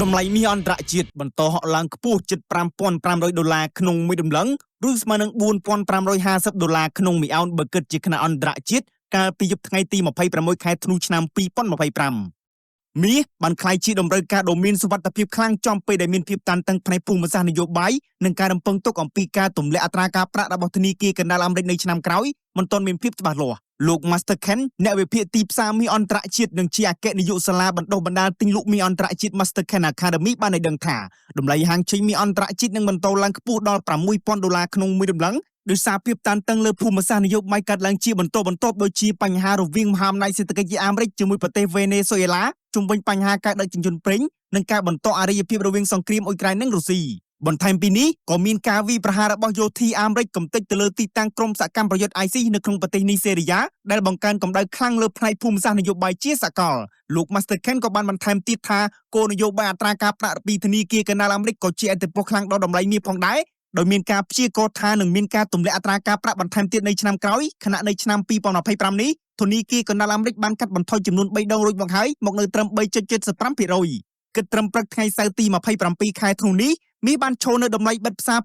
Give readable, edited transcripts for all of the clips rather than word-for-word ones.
តម្លៃមាសអន្តរជាតិបន្តហក់ឡើងខ្ពស់ជិត5500ដុល្លារក្នុងមួយតម្លឹងឬស្មើនឹង4550ដុល្លារក្នុងមួយអោនបើគិតជាខ្នាតអន្តរជាតិកាលពីយប់ថ្ងៃទី26ខែធ្នូឆ្នាំ2025មាសបានក្លាយជាតម្រូវការដ៏មានសុវត្ថិភាពខ្លាំងចំពេលដែលមានភាពតានតឹងផ្នែកភូមិសាស្ត្រនយោបាយនិងការរំពឹងទុកអំពីការទម្លាក់អត្រាការប្រាក់របស់ធនាគារកណ្ដាលអាមេរិកនៅឆ្នាំក្រោយមិនទាន់មានភាពច្បាស់លាស់លោក Master Ken អ្នកវិភាគទីផ្សារមាសអន្តរជាតិនិងជាអគ្គនាយកសាលាបណ្ដុះបណ្ដាលទិញលក់មាសអន្តរជាតិ Master Ken Academy បានឲ្យដឹងថាតម្លៃហាងឆេងមាសអន្តរជាតិនឹងបន្តឡើងខ្ពស់ដល់6000ដុល្លារក្នុងមួយតម្លឹងដោយសារភាពតានតឹងលើភូមិសាស្ត្រនយោបាយកើតឡើងជាបន្តបន្ទាប់ដូចជាបញ្ហារវាងមហាអំណាចសេដ្ឋកិច្ចអាមេរិកជាមួយប្រទេសវេណេស៊ុយអេឡាជុំវិញបញ្ហាការដឹកជញ្ជូនប្រេងនិងការបន្តអរិយភាពរវាងសង្គ្រាមអ៊ុយក្រែននិងរុស្ស៊ីបន្ថែមពីនេះក៏មានការវាយប្រហាររបស់យោធាអាមេរិកកំទេចទៅលើទីតាំងក្រុមសកម្មប្រយុទ្ធ ISIS នៅក្នុងប្រទេសនីសេរីយ៉ាដែលបង្កើនកម្ដៅខ្លាំងលើផ្នែកភូមិសាស្ត្រនយោបាយជាសកលលោក Master Ken ក៏បានបន្ថែមទៀតថាគោលនយោបាយអត្រាការប្រាក់ពីធនាគារកណ្ដាលអាមេរិកក៏ជាឥទ្ធិពលខ្លាំងដល់តម្លៃមាសផងដែរដោយមានការព្យាករណ៍ថានឹងមានការទម្លាក់អត្រាការប្រាក់បន្ថែមទៀតនៅឆ្នាំក្រោយខណៈនៅឆ្នាំ2025នេះធនាគារកណ្ដាលអាមេរិកបានកាត់បន្ថយចំនួន3ដងរួចមកហើយមកនៅត្រឹម3.75%គិតត្រឹមព្រឹកថ្ងៃសៅរ៍ទី27ខែធ្នូនេះមាសបានឈរនៅតម្លៃបិទផ្សារ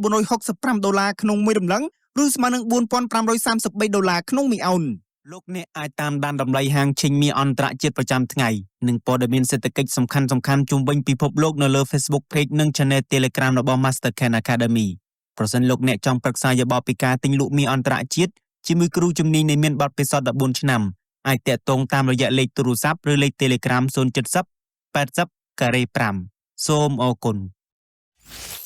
5465ដុល្លារក្នុងមួយតម្លឹងឬស្មើនឹង4533ដុល្លារក្នុងមួយអោនលោកអ្នកអាចតាមដានតម្លៃហាងឆេងមាសអន្តរជាតិប្រចាំថ្ងៃនិងព័ត៌មានសេដ្ឋកិច្ចសំខាន់ៗជុំវិញពិភពលោកនៅលើ Facebook Page និង Channel Telegram របស់ Master Ken Academy ប្រសិនលោកអ្នកចង់ប្រឹក្សាយោបល់ពីការទិញលក់មាសអន្តរជាតិជាមួយគ្រូជំនាញដែលមានបទពិសោធន៍14ឆ្នាំអាចទាក់ទងតាមរយៈលេខទូរស័ព្ទឬលេខ Telegram 070 80ការ៉េ5សូមអរគុណ។